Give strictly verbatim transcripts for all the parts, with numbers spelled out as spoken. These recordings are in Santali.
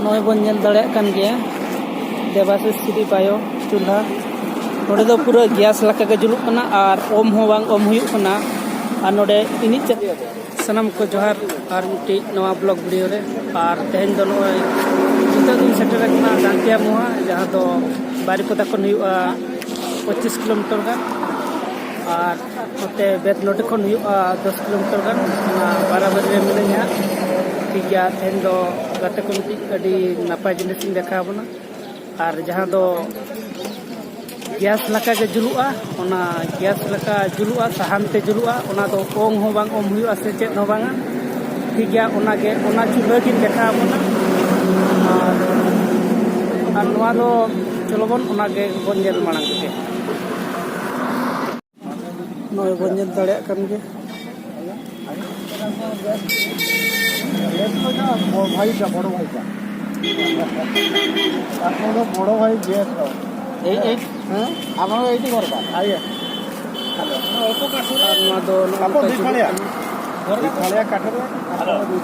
ᱱᱚᱜᱼᱚᱭ ᱵᱚᱱ ᱧᱮᱞ ᱫᱟᱲᱮᱭᱟᱜ ᱠᱟᱱ ᱜᱮᱭᱟ ᱫᱮᱵᱟᱥᱤᱥ ᱥᱨᱤ ᱵᱟᱭᱳ ᱪᱩᱞᱦᱟ᱾ ᱱᱚᱰᱮ ᱫᱚ ᱯᱩᱨᱟᱹ ᱜᱮᱥ ᱞᱮᱠᱟ ᱜᱮ ᱡᱩᱞᱩᱜ ᱠᱟᱱᱟ ᱟᱨ ᱚᱢ ᱦᱚᱸ ᱵᱟᱝ ᱚᱢ ᱦᱩᱭᱩᱜ ᱠᱟᱱᱟ᱾ ᱟᱨ ᱱᱚᱰᱮ ᱤᱱᱤᱡ ᱪᱟ-, ᱥᱟᱱᱟᱢ ᱠᱚ ᱡᱚᱦᱟᱨ ᱟᱨ ᱢᱤᱫᱴᱤᱡ ᱱᱚᱣᱟ ᱵᱞᱚᱜ ᱵᱷᱤᱰᱤᱭᱳ ᱨᱮ᱾ ᱟᱨ ᱛᱮᱦᱮᱧ ᱫᱚ ᱱᱚᱜᱼᱚᱭ ᱱᱤᱛᱚᱜ ᱫᱚᱧ ᱥᱮᱴᱮᱨ ᱟᱠᱟᱱᱟ ᱫᱟᱱᱛᱤᱭᱟ ᱢᱳᱦᱟ, ᱡᱟᱦᱟᱸ ᱫᱚ ᱵᱟᱨᱤᱯᱟᱫᱟ ᱠᱷᱚᱱ ᱦᱩᱭᱩᱜᱼᱟ ᱯᱚᱸᱪᱤᱥ ᱠᱤᱞᱳᱢᱤᱴᱟᱨ ᱜᱟᱱ᱾ ᱟᱨ ᱱᱚᱛᱮ ᱵᱮᱛᱱᱚᱰᱤ ᱠᱷᱚᱱ ᱦᱩᱭᱩᱜᱼᱟ ᱫᱚᱥ ᱠᱤᱞᱳᱢᱤᱴᱟᱨ ᱜᱟᱱ᱾ ᱚᱱᱟ ᱵᱟᱨᱟᱵᱟᱨᱤ ᱨᱮ ᱢᱤᱱᱟᱹᱧᱟ ᱦᱟᱸᱜ᱾ ᱴᱷᱤᱠ ᱜᱮᱭᱟ, ᱛᱮᱦᱮᱧ ᱫᱚ ᱜᱟᱛᱮ ᱠᱚ ᱢᱤᱫᱴᱤᱡ ᱟᱹᱰᱤ ᱱᱟᱯᱟᱭ ᱡᱤᱱᱤᱥ ᱤᱧ ᱫᱮᱠᱷᱟᱣ ᱟᱵᱚᱱᱟ᱾ ᱟᱨ ᱡᱟᱦᱟᱸ ᱫᱚ ᱜᱮᱥ ᱞᱮᱠᱟ ᱜᱮ ᱡᱩᱞᱩᱜᱼᱟ, ᱚᱱᱟ ᱜᱮᱥ ᱞᱮᱠᱟ ᱡᱩᱞᱩᱜᱼᱟ, ᱥᱟᱦᱟᱱ ᱛᱮ ᱡᱩᱞᱩᱜᱼᱟ, ᱚᱱᱟ ᱫᱚ ᱚᱝ ᱦᱚᱸ ᱵᱟᱝ ᱚᱝ ᱦᱩᱭᱩᱜᱼᱟ ᱥᱮ ᱪᱮᱫ ᱦᱚᱸ ᱵᱟᱝᱟ᱾ ᱴᱷᱤᱠ ᱜᱮᱭᱟ, ᱚᱱᱟᱜᱮ, ᱚᱱᱟ ᱪᱩᱞᱦᱟᱹ ᱜᱤᱧ ᱫᱮᱠᱷᱟᱣ ᱟᱵᱚᱱᱟ᱾ ᱟᱨ, ᱟᱨ ᱱᱚᱣᱟ ᱫᱚ ᱪᱚᱞᱚ ᱵᱚᱱ ᱚᱱᱟᱜᱮ ᱵᱚᱱ ᱧᱮᱞ ᱢᱟᱲᱟᱝ ᱠᱮᱫ ᱜᱮ᱾ ᱱᱚᱜᱼᱚᱭ ᱵᱚᱱ ᱧᱮᱞ ᱫᱟᱲᱮᱭᱟᱜ ᱠᱟᱱ ᱜᱮᱭᱟ᱾ বড় ভাইটা, বড় ভাইটা। এখন তো বড় ভাই গেস্ট। এই, এই, হ্যাঁ? আপনারা এইটি করবা। আইয়া। ᱟᱨ ᱱᱚᱣᱟ ᱫᱚ ᱱᱚᱜᱼᱚ ᱱᱚᱝᱠᱟ ᱡᱩᱞᱩᱜ ᱠᱟᱱᱟ᱾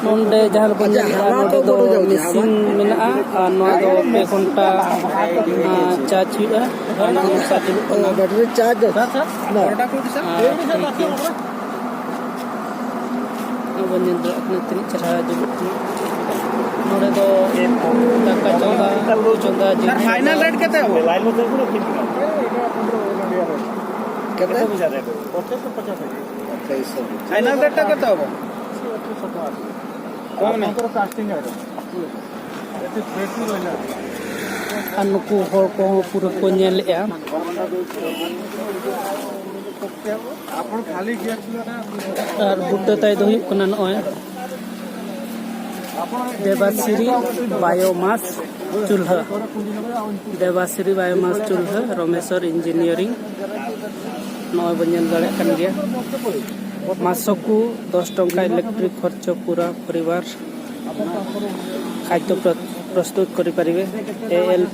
ᱱᱚᱰᱮ ᱡᱟᱦᱟᱸ ᱨᱮᱵᱚᱱ ᱧᱮᱞ ᱠᱮᱫᱟ, ᱱᱚᱰᱮ ᱫᱚ ᱢᱮᱥᱤᱱ ᱢᱮᱱᱟᱜᱼᱟ ᱟᱨ ᱱᱚᱣᱟ ᱫᱚ ᱯᱮ ᱜᱷᱚᱱᱴᱟ, ᱟᱸ, ᱪᱟᱨᱡᱽ ᱦᱩᱭᱩᱜᱼᱟ᱾ ᱟᱨ ᱱᱚᱣᱟ ᱫᱚ ᱪᱟᱨᱡᱽ ᱦᱩᱭᱩᱜ ᱠᱟᱱᱟ᱾ ᱵᱮᱴᱟᱨᱤ ᱪᱟᱨᱡᱽ ᱫᱚ? ᱟᱨ ᱴᱷᱤᱠ ᱜᱮᱭᱟ᱾ ᱱᱚᱜᱼᱚᱭ ᱵᱚᱱ ᱧᱮᱞ ᱫᱟᱲᱮᱭᱟᱜ ᱠᱟᱱᱟ ᱛᱤᱱᱟᱹᱜ ᱪᱮᱦᱨᱟ ᱡᱩᱞᱩᱜ ᱠᱟᱱᱟ᱾ ᱱᱚᱰᱮ ᱫᱚ ᱫᱟᱠᱟ ᱪᱚᱸᱫᱟ, ᱩᱛᱩ ᱪᱚᱸᱫᱟ, ᱡᱤᱞ ᱪᱚᱸᱫᱟ᱾ ᱯᱷᱟᱭᱱᱟᱞ ᱨᱮᱴ ᱠᱮᱛᱮ ᱦᱚᱵᱚ? ᱠᱮᱛᱮ? ᱯᱷᱟᱭᱱᱟᱞ ᱨᱮᱴ ᱠᱮᱛᱮ ᱦᱚᱵᱚ? ᱠᱚᱢ ᱱᱮ᱾ ᱟᱨ ᱱᱩᱠᱩ ᱦᱚᱲ ᱠᱚᱦᱚᱸ ᱯᱩᱨᱟᱹ ᱠᱚ ᱧᱮᱞᱮᱜᱼᱟ᱾ ᱟᱨ ᱵᱩᱴᱟᱹ ᱛᱟᱭ ᱫᱚ ᱦᱩᱭᱩᱜ ᱠᱟᱱᱟ ᱱᱚᱜᱼᱚᱭ ᱫᱮᱵᱟᱥᱨᱤ ᱵᱟᱭᱳᱢᱟᱥ ᱪᱩᱞᱦᱟᱹ᱾ ᱫᱮᱵᱟᱥᱨᱤ ᱵᱟᱭᱳᱢᱟᱥ ᱪᱩᱞᱦᱟᱹ, ᱨᱚᱢᱮᱥᱚᱨ ᱤᱧᱡᱤᱱᱤᱭᱟᱨᱤᱝ᱾ ᱱᱚᱜᱼᱚᱭ ᱵᱚᱱ ᱧᱮᱞ ᱫᱟᱲᱮᱭᱟᱜ ᱠᱟᱱ ᱜᱮᱭᱟ᱾ ମାସକୁ ଦଶ ଟଙ୍କା ଇଲେକ୍ଟ୍ରିକ୍ ଖର୍ଚ୍ଚ ପୁରା ପରିବାର ଖାଦ୍ୟ ପ୍ର-, ପ୍ରସ୍ତୁତ କରିପାରିବେ। A L,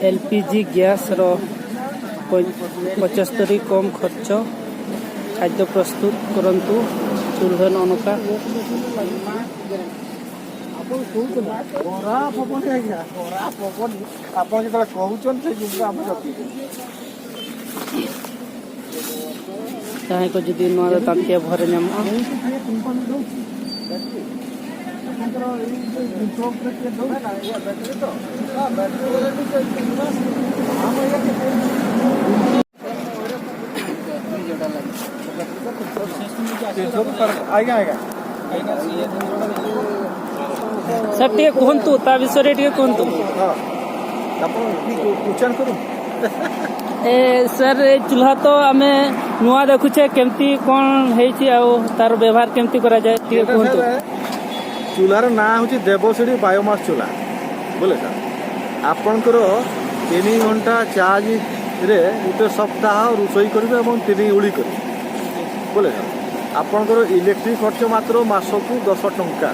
L P G ଗ୍ୟାସ୍ର ପ-, ପଞ୍ଚସ୍ତରୀ କମ୍ ଖର୍ଚ୍ଚ। ଖାଦ୍ୟ ପ୍ରସ୍ତୁତ କରନ୍ତୁ। ଚୁଲ୍ହା ନନକା। ଖରାପ ହବନି ଆଜ୍ଞା, ଖରାପ ହବନି। ଆପଣ ଯେତେବେଳେ କହୁଛନ୍ତି, ସେଇ ଜିନିଷ ଆମେ ରଖିଛୁ। ᱡᱟᱦᱟᱸᱭ ᱠᱚ ᱡᱩᱫᱤ ᱱᱚᱣᱟ ᱫᱚ ᱛᱟᱱᱛᱤᱭᱟ ᱵᱷᱚᱨᱮ ᱧᱟᱢᱚᱜᱼᱟ᱾ ଆଜ୍ଞା, ଆଜ୍ଞା। ସାର୍, ଟିକେ କୁହନ୍ତୁ, ତା ବିଷୟରେ ଟିକେ କୁହନ୍ତୁ। ହଁ, ଆପଣ କୁ-, ଉଚ୍ଚାରଣ କରୁ। ଏ, ସାର୍, ଏ ଚୁଲ୍ହା ତ ଆମେ ନୂଆ ଦେଖୁଛେ, କେମିତି କ'ଣ ହେଇଛି, ଆଉ ତାର ବ୍ୟବହାର କେମିତି କରାଯାଏ, ଟିକେ ଏଇଟା କୁହନ୍ତୁ। ସାର୍, ଚୁଲ୍ହାର ନାଁ ହେଉଛି ଦେବସିଡ଼ି ବାୟୋମାସ୍ ଚୁଲ୍ହା, ବୁଝିଲେ ସାର୍? ଆପଣଙ୍କର ତିନି ଘଣ୍ଟା ଚାର୍ଜରେ ଗୋଟେ ସପ୍ତାହ ରୋଷେଇ କରିବେ ଏବଂ ତିନି ଓଳି କରିବେ, ବୁଝିଲେ ସାର୍? ଆପଣଙ୍କର ଇଲେକ୍ଟ୍ରିକ୍ ଖର୍ଚ୍ଚ ମାତ୍ର ମାସକୁ ଦଶ ଟଙ୍କା।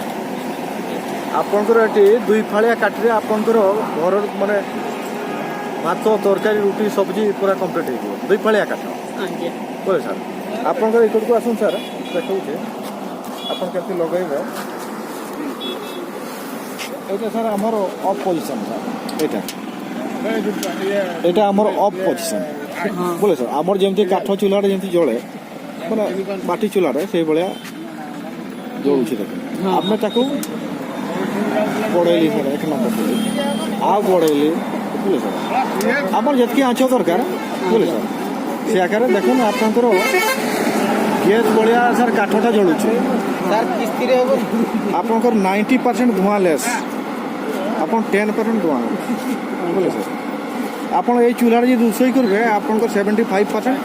ଆପଣଙ୍କର ଏଠି ଦୁଇ ଫାଳିଆ କାଠରେ ଆପଣଙ୍କର ଘରର, ମାନେ, ଭାତ, ତରକାରୀ, ରୁଟି, ସବଜି ପୁରା କମ୍ପ୍ଲିଟ୍ ହେଇଯିବ, ଦୁଇ ଫାଳିଆ କାଠ। ଆଜ୍ଞା। ବୁଝିଲେ ସାର୍? ଆପଣଙ୍କର ଏପଟକୁ ଆସନ୍ତୁ ସାର୍, ଦେଖାଉଛି ଆପଣ କେମିତି ଲଗେଇବେ। ଏଇଟା ସାର୍ ଆମର ଅଫ୍ ପୋଜିସନ୍ ସାର୍, ଏଇଟା, ଏଇଟା ଆମର ଅଫ୍ ପୋଜିସନ୍। ହଁ। ବୁଝିଲେ ସାର୍, ଆମର ଯେମିତି କାଠ ଚୁଲାରେ ଯେମିତି ଜଳେ, ମାନେ, ମାଟି ଚୁଲାରେ ସେଇଭଳିଆ ଜଳୁଛି, ଦେଖନ୍ତୁ। ହଁ। ଆମେ ତାକୁ ବଢ଼େଇଲି ସାର୍, ଏକ ନମ୍ବର କଲି, ଆଉ ବଢ଼େଇଲି, ବୁଝିଲେ ସାର୍? ଆମର ଯେତିକି ଆଞ୍ଚ ଦରକାର, ବୁଝିଲେ ସାର୍? ସେ ଆକାରରେ ଦେଖନ୍ତୁ, ଆପଣଙ୍କର ଗ୍ୟାସ୍ ଭଳିଆ ସାର୍ କାଠଟା ଜଳୁଛି। ସାର୍, କିସ୍ତିରେ ହବ? ଆପଣଙ୍କର ନାଇଣ୍ଟି ପରସେଣ୍ଟ ଧୂଆଁ ଲେସ୍, ଆପଣ ଟେନ୍ ପରସେଣ୍ଟ ଧୂଆଁ, ବୁଝିଲେ ସାର୍? ଆପଣ ଏଇ ଚୁଲାରେ ଯଦି ରୋଷେଇ କରିବେ, ଆପଣଙ୍କର seventy five percent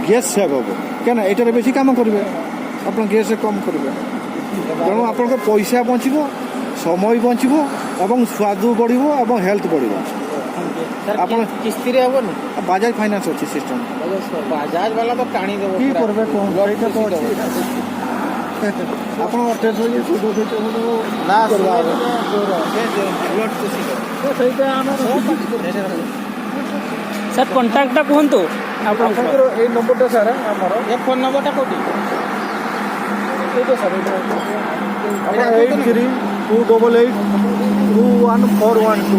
gas save ହବ। କାହିଁକିନା ଏଇଟାରେ ବେଶୀ କାମ କରିବେ, ଆପଣ ଗ୍ୟାସ୍ରେ କମ୍ କରିବେ। ତେଣୁ ଆପଣଙ୍କ ପଇସା ବଞ୍ଚିବ, ସମୟ ବଞ୍ଚିବ ଏବଂ ସ୍ୱାଦ ବଢ଼ିବ ଏବଂ ହେଲ୍ଥ ବଢ଼ିବ। ସାର୍, ଆପଣ କି-, କିସ୍ତିରେ ହବନି? ବାଜାଜ ଫାଇନାନ୍ସ ଅଛି ସିଷ୍ଟମ୍। ବାଜାଜ, ବାଜାଜ ବାଲା ତ ଟାଣିଦେବ କି ପୁରା। କରିବେ, କ'ଣ? ବ୍ଲଡ୍ ସେଇଟା ତ ଖୁସି ଅଛି। ଦେବ। ଆପଣ ଟେଷ୍ଟ ହେଇକି ସୁଧ ଦେଇତେ ନା, କରିବା ସୁଧ ହବ। ଦେବ, ଦୂର। ସେ ଯେ ବ୍ଲଡ୍ ଖୁସି ଦେବ। ତ ସେଇଟା ଆମର ସାର୍, କଣ୍ଟାକ୍ଟଟା କୁହନ୍ତୁ ଆପଣଙ୍କର। ଆପଣଙ୍କର ଏଇ ନମ୍ବରଟା ସାର୍ ଆମର। ଏ ଫୋନ୍ ନମ୍ବରଟା କୋଉଠି? ଏଇଟା ସାର୍, ଏଇଟା। ଆପଣ ଏଇଟା eight three two double eight two one four one two.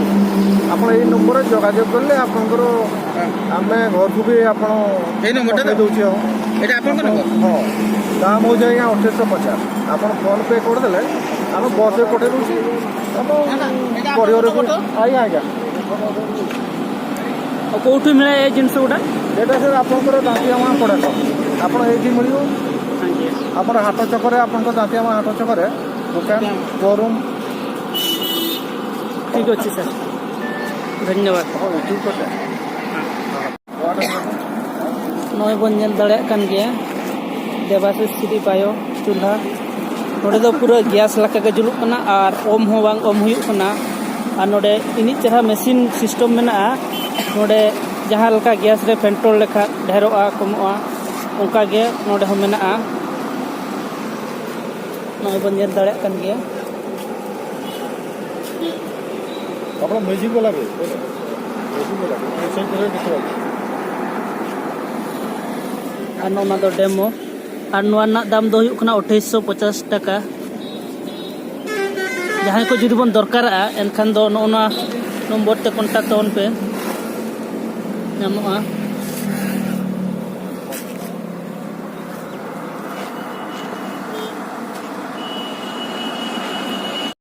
ଆପଣ ଏଇ ନମ୍ବରରେ ଯୋଗାଯୋଗ କଲେ ଆପଣଙ୍କର ଆମେ ଘରକୁ ବି ଆପଣ ଏଇ ନମ୍ବରଟା ତ? ପଠେଇ ଦେଉଛି। ଆଉ ଏଇଟା ଆପଣଙ୍କ ନମ୍ବର? ହଁ, ଦାମ ହେଉଛି ଆଜ୍ଞା ଅଠେଇଶହ ପଚାଶ। ଆପଣ ଫୋନ୍ ପେ କରିଦେଲେ ଆମେ ବସ୍ରେ ପଠେଇ ଦେଉଛି। ଆପଣ ଏଇଟା ଆପଣଙ୍କ ପରିବାରକୁ ନମ୍ବର ତ? ଆଜ୍ଞା, ଆଜ୍ଞା। ଆଉ କୋଉଠୁ ମିଳେ ଏ ଜିନିଷ ଗୁଡ଼ା? ଏଇଟା ସାର୍ ଆପଣଙ୍କର ଦାନ୍ତିଆମା ପଡ଼ାକ। ଆପଣ ଏଇଠି ମିଳିବ। ଆଜ୍ଞା। ଆମର ହାଟ ଛକରେ, ଆପଣଙ୍କ ଦାନ୍ତିଆମା ହାଟ ଛକରେ ଦୋକାନ, ସୋରୁମ୍। ᱴᱷᱤᱠ ᱚᱪᱷᱮ ᱥᱟᱨ, ᱫᱷᱚᱱᱭᱚᱵᱟᱫ᱾ ᱦᱳᱭ, ᱴᱷᱤᱠ ᱚᱪᱷᱮ᱾ ᱱᱚᱜᱼᱚᱭ ᱵᱚᱱ ᱧᱮᱞ ᱫᱟᱲᱮᱭᱟᱜ ᱠᱟᱱ ᱜᱮᱭᱟ ᱫᱮᱵᱟᱥᱤᱥ ᱥᱨᱤ ᱵᱟᱭᱳ ᱪᱩᱞᱦᱟ᱾ ᱱᱚᱰᱮ ᱫᱚ ᱯᱩᱨᱟᱹ ᱜᱮᱥ ᱞᱮᱠᱟ ᱜᱮ ᱡᱩᱞᱩᱜ ᱠᱟᱱᱟ ᱟᱨ ᱚᱢ ᱦᱚᱸ ᱵᱟᱝ ᱚᱢ ᱦᱩᱭᱩᱜ ᱠᱟᱱᱟ᱾ ᱟᱨ ᱱᱚᱰᱮ ᱤᱱᱤᱡ ᱪᱮᱦᱨᱟ ᱢᱮᱥᱤᱱ ᱥᱤᱥᱴᱮᱢ ᱢᱮᱱᱟᱜᱼᱟ᱾ ᱱᱚᱰᱮ ᱡᱟᱦᱟᱸ ᱞᱮᱠᱟ ᱜᱮᱥ ᱨᱮ ᱯᱮᱱᱴᱨᱳᱞ ᱞᱮᱠᱷᱟᱱ ᱰᱷᱮᱨᱚᱜᱼᱟ, ᱠᱚᱢᱚᱜᱼᱟ, ᱚᱱᱠᱟ ᱜᱮ ᱱᱚᱰᱮ ᱦᱚᱸ ᱢᱮᱱᱟᱜᱼᱟ᱾ ᱱᱚᱜᱼᱚᱭ ᱵᱚᱱ ᱧᱮᱞ ᱫᱟᱲᱮᱭᱟᱜ ᱠᱟᱱ ᱜᱮᱭᱟ᱾ ᱟᱵᱚ ᱢᱮᱡᱤᱠ ᱵᱟᱞᱟ ᱜᱮ, ᱢᱮᱡᱤᱠ ᱵᱟᱞᱟ ᱜᱮ, ᱥᱮᱭ ᱠᱚᱨᱮ ᱜᱮ ᱛᱚ᱾ ᱟᱨ ᱱᱚᱜᱼᱚ ᱱᱚᱣᱟ ᱫᱚ ᱰᱮᱢᱳ᱾ ᱟᱨ ᱱᱚᱣᱟ ᱨᱮᱱᱟᱜ ᱫᱟᱢ ᱫᱚ ᱦᱩᱭᱩᱜ ᱠᱟᱱᱟ ᱟᱴᱷᱟᱥᱚ ᱯᱚᱪᱟᱥ ᱴᱟᱠᱟ᱾ ᱡᱟᱦᱟᱸᱭ ᱠᱚ ᱡᱩᱫᱤ ᱵᱚᱱ ᱫᱚᱨᱠᱟᱨᱟᱜᱼᱟ, ᱮᱱᱠᱷᱟᱱ ᱫᱚ ᱱᱚᱜᱼᱚ ᱱᱚᱣᱟ ᱱᱚᱢᱵᱚᱨ ᱛᱮ ᱠᱚᱱᱴᱟᱠᱴ ᱛᱟᱵᱚᱱ ᱯᱮ, ᱧᱟᱢᱚᱜᱼᱟ᱾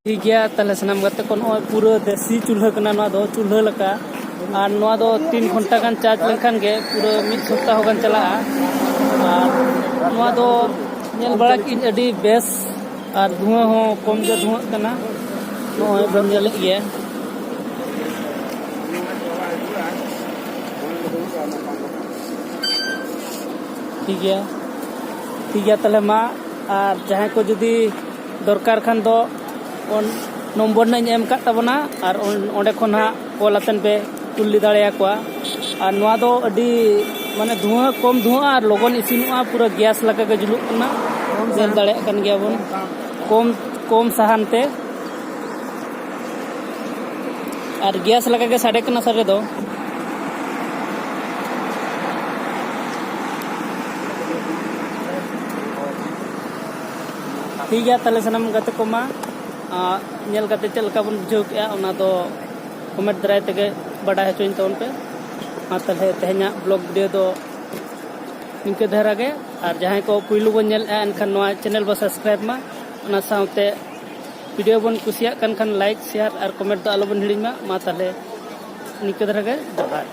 ᱴᱷᱤᱠ ᱜᱮᱭᱟ, ᱛᱟᱦᱞᱮ ᱥᱟᱱᱟᱢ ᱜᱟᱛᱮ ᱠᱚ, ᱱᱚᱜᱼᱚᱭ ᱯᱩᱨᱟᱹ ᱫᱮᱥᱤ ᱪᱩᱞᱦᱟᱹ ᱠᱟᱱᱟ ᱱᱚᱣᱟ ᱫᱚ, ᱪᱩᱞᱦᱟᱹ ᱞᱮᱠᱟ᱾ ᱟᱨ ᱱᱚᱣᱟ ᱫᱚ ᱛᱤᱱ ᱜᱷᱚᱱᱴᱟ ᱜᱟᱱ ᱪᱟᱨᱡᱽ ᱞᱮᱱᱠᱷᱟᱱ ᱜᱮ ᱯᱩᱨᱟᱹ ᱢᱤᱫ ᱥᱚᱯᱛᱟᱦᱚ ᱜᱟᱱ ᱪᱟᱞᱟᱜᱼᱟ᱾ ᱟᱨ ᱱᱚᱣᱟ ᱫᱚ ᱧᱮᱞ ᱵᱟᱲᱟ ᱠᱮᱫᱟᱹᱧ ᱟᱹᱰᱤ ᱵᱮᱥ, ᱟᱨ ᱫᱷᱩᱣᱟᱹ ᱦᱚᱸ ᱠᱚᱢ ᱜᱮ ᱫᱷᱩᱣᱟᱹᱜ ᱠᱟᱱᱟ, ᱱᱚᱜᱼᱚᱭ ᱵᱚᱱ ᱧᱮᱞᱮᱫ ᱜᱮᱭᱟ᱾ ᱴᱷᱤᱠ ᱜᱮᱭᱟ, ᱴᱷᱤᱠ ᱜᱮᱭᱟ, ᱛᱟᱦᱞᱮ ᱢᱟ, ᱟᱨ ᱡᱟᱦᱟᱸᱭ ᱠᱚ ᱡᱩᱫᱤ ᱫᱚᱨᱠᱟᱨ ᱠᱷᱟᱱ ᱫᱚ ᱚᱱ-, ᱱᱚᱢᱵᱚᱨ ᱱᱟᱜ ᱤᱧ ᱮᱢ ᱠᱟᱜ ᱛᱟᱵᱚᱱᱟ, ᱟᱨ ᱚᱱ-, ᱚᱸᱰᱮ ᱠᱷᱚᱱ ᱦᱟᱸᱜ ᱠᱚᱞ ᱟᱛᱮᱱ ᱯᱮ ᱠᱩᱞᱤ ᱫᱟᱲᱮᱭᱟᱠᱚᱣᱟ᱾ ᱟᱨ ᱱᱚᱣᱟ ᱫᱚ ᱟᱹᱰᱤ, ᱢᱟᱱᱮ, ᱫᱷᱩᱣᱟᱹ ᱠᱚᱢ ᱫᱷᱩᱣᱟᱹᱜᱼᱟ ᱟᱨ ᱞᱚᱜᱚᱱ ᱤᱥᱤᱱᱚᱜᱼᱟ, ᱯᱩᱨᱟᱹ ᱜᱮᱥ ᱞᱮᱠᱟ ᱜᱮ ᱡᱩᱞᱩᱜ ᱠᱟᱱᱟ, ᱧᱮᱞ ᱫᱟᱲᱮᱭᱟᱜ ᱠᱟᱱ ᱜᱮᱭᱟ ᱵᱚᱱ, ᱠᱚᱢ, ᱠᱚᱢ ᱥᱟᱦᱟᱱ ᱛᱮ᱾ ᱟᱨ ᱜᱮᱥ ᱞᱮᱠᱟ ᱜᱮ ᱥᱟᱰᱮ ᱠᱟᱱᱟ ᱥᱟᱰᱮ ᱫᱚ᱾ ᱴᱷᱤᱠ ᱜᱮᱭᱟ, ᱛᱟᱦᱞᱮ ᱥᱟᱱᱟᱢ ᱜᱟᱛᱮ ᱠᱚ ᱢᱟ, ᱟᱨ ᱧᱮᱞ ᱠᱟᱛᱮ ᱪᱮᱫ ᱞᱮᱠᱟ ᱵᱚᱱ ᱵᱩᱡᱷᱟᱹᱣ ᱠᱮᱜᱼᱟ, ᱚᱱᱟ ᱫᱚ ᱠᱚᱢᱮᱱᱴ ᱫᱟᱨᱟᱭ ᱛᱮᱜᱮ ᱵᱟᱰᱟᱭ ᱦᱚᱪᱚᱧ ᱛᱟᱵᱚᱱ ᱯᱮ᱾ ᱢᱟ ᱛᱟᱦᱚᱞᱮ ᱛᱮᱦᱮᱧᱟᱜ ᱵᱞᱚᱜ ᱵᱷᱤᱰᱤᱭᱳ ᱫᱚ ᱱᱤᱝᱠᱟᱹ ᱫᱷᱟᱨᱟ ᱜᱮ᱾ ᱟᱨ ᱡᱟᱦᱟᱸᱭ ᱠᱚ ᱯᱩᱭᱞᱩ ᱵᱚᱱ ᱧᱮᱞᱮᱫᱼᱟ, ᱮᱱᱠᱷᱟᱱ ᱱᱚᱣᱟ ᱪᱮᱱᱮᱞ ᱵᱚ ᱥᱟᱵᱥᱠᱨᱟᱭᱤᱵ ᱢᱟ᱾ ᱚᱱᱟ ᱥᱟᱶᱛᱮ ᱵᱷᱤᱰᱤᱭᱳ ᱵᱚᱱ ᱠᱩᱥᱤᱭᱟᱜ ᱠᱟᱱ ᱠᱷᱟᱱ ᱞᱟᱭᱤᱠ, ᱥᱮᱭᱟᱨ ᱟᱨ ᱠᱚᱢᱮᱱᱴ ᱫᱚ ᱟᱞᱚᱵᱚᱱ ᱦᱤᱲᱤᱧ ᱢᱟ᱾ ᱢᱟ ᱛᱟᱦᱚᱞᱮ ᱱᱤᱝᱠᱟᱹ ᱫᱷᱟᱨᱟ ᱜᱮ, ᱡᱚᱦᱟᱨ᱾